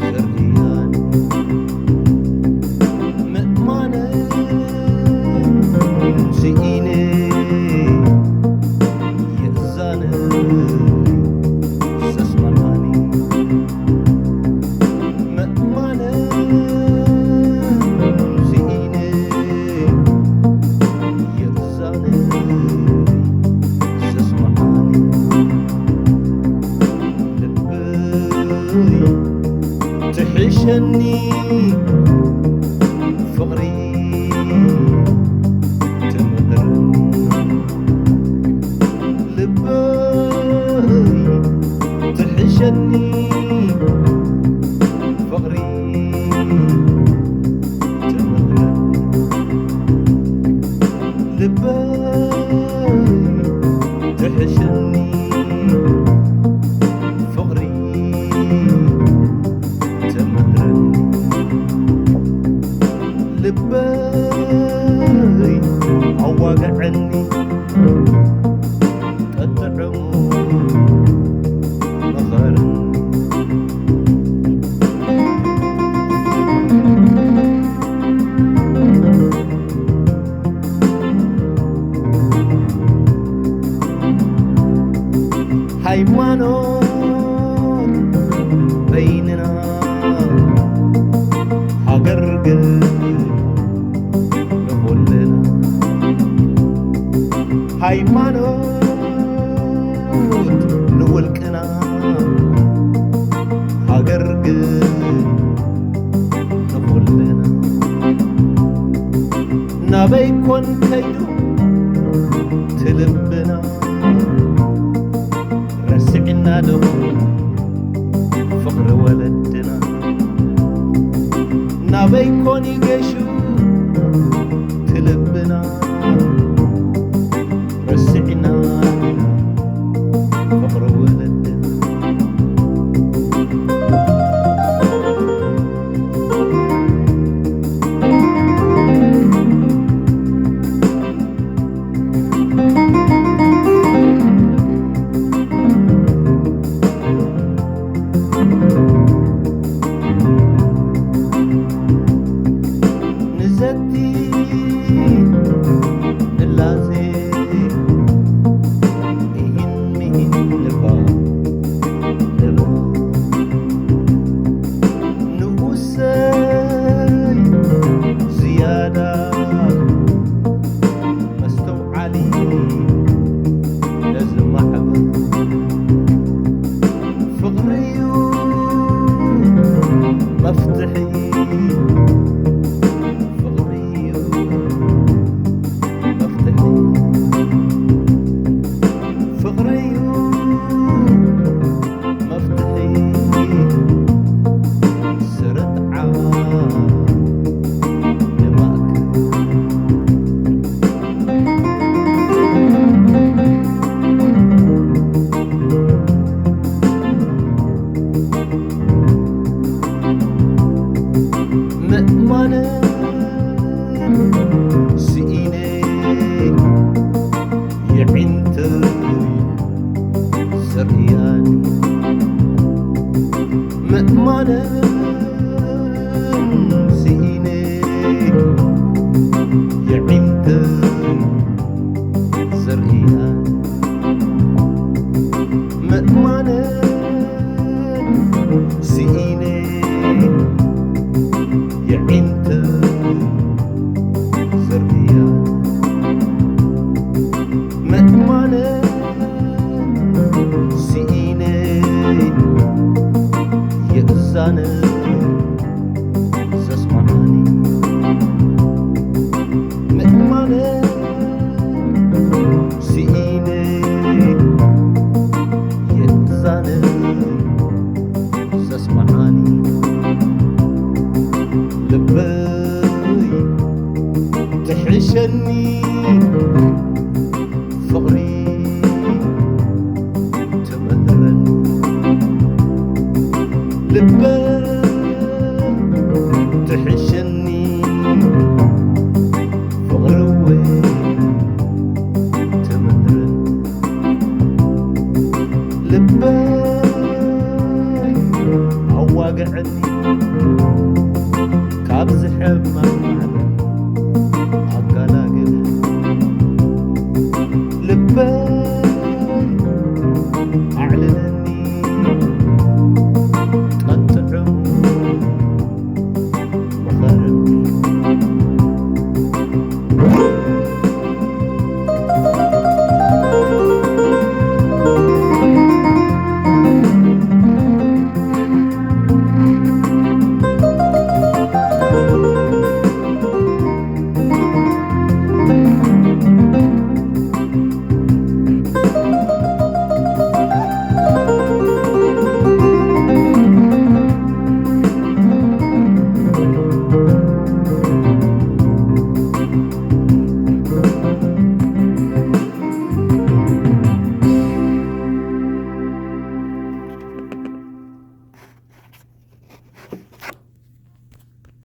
ዘርእያኒ ምእማነይ ስኢነ የእዛነይ ሰስመዓኒ ምእማነይ ስኢነ የእዛነይ ሰስመዓኒ ልበይ ትሕሸኒ ፍቕሪ ትምህረኒ ልበይ ትሕሸኒ ፍቕሪ ትምህረኒ ልበይ ትሕሸኒ ፍቕሪ ትምህረኒ ልበይ ኣዋግዐኒ ጠጥዕሙ መኸረኒ ሃይማኖት በይንና ሃገር ግን ንኹልና ሃይማኖት ንውልቅና ሃገር ግን ንኹልና ናበይ ኮን ከይዱ ትልብና ረስዕና ዶ ፍቕሪ ወለድና ናበይ ኮን ይገሹ ትልብና ረስዕና ኢና ፍቕሪ ወለድና ንዘቲ ንላዘ ኢሂን ሚሂን ንባ ንባ ንኡሰይ ዝያዳ መስተውዓሊ ነዚ ማሕበር ፍቕሪዩ መፍትሒ ፍቕሪዩ መፍትሒ ፍቕሪዩ መፍትሒ ስርትዓ ንማእከል ምእማነ ስኢነ የዒንተ ዘርእያኒ ምእማነ ስኢነ የዒንተ ዘርእያኒ ምእማነ ስኢነ የዒንተ ዘርእያ ምእማነ ስኢነ የእዛነ ዘስማዓኒ ምእማነ ስኢነ የእዛነ ዘስማዓኒ ልበይ ትሕሸኒ ፍቕሪ ትምህረኒ ልበይ ትሕሸኒ ፍቕሪ ወይ ትምህረኒ ልበይ ግዕኒ ካብዚ ሕማም